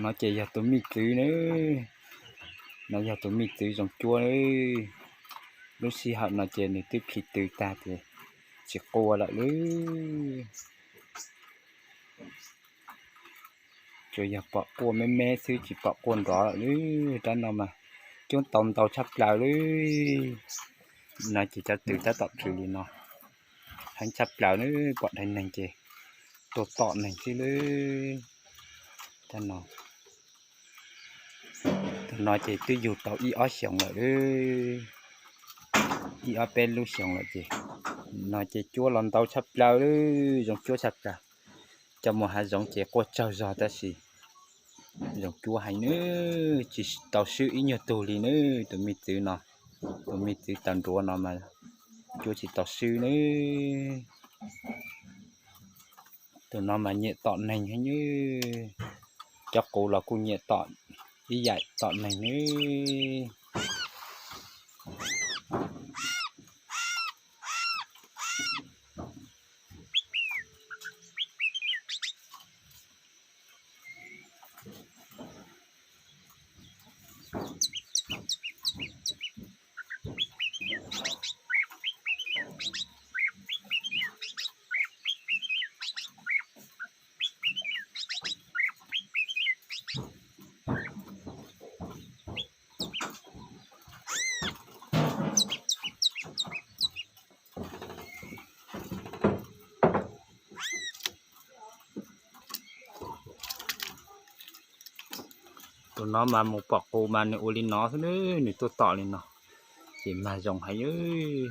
No ces yog tus me txwv na, no yog tus me txwv zoo cuab. Lub sij hawm no ces nws twb khi tw tag ces tsis qua lawm lawm. Tsuas yog pom quaj me me xwb tsis pom quaj nrov lawm. Rab no mas cuab tau ntau tshaj plaws lawm. No ces cov tw tab tom rwm li no, heev tshaj plaws na, pom dheev neeg ces tuaj tom neeg xwb lawm. Tus no ces twb yug tau ib ob xyoos lawm, ib ob peb lub xyoos lawm ces, no ces cuab los ntau tshaj plaws lawm, zoo cuab tshaj plaws. Coj mus hav zoov ces quaj tsawg zog tab sis zoo cuab heev na, tsis tau swb ib nyuag tug li na. Tus me txwv no, tus me txwv taws nruav no mas cuab tsis tau swb na. Tus no mas nyiam tom neeg heev, cov qus los kuj nyiam tom, ib yam tom neeg na. Tus no mas mus pom qus mas nws ua li no xwb, nws tuaj tom li no ces mag zoo heev.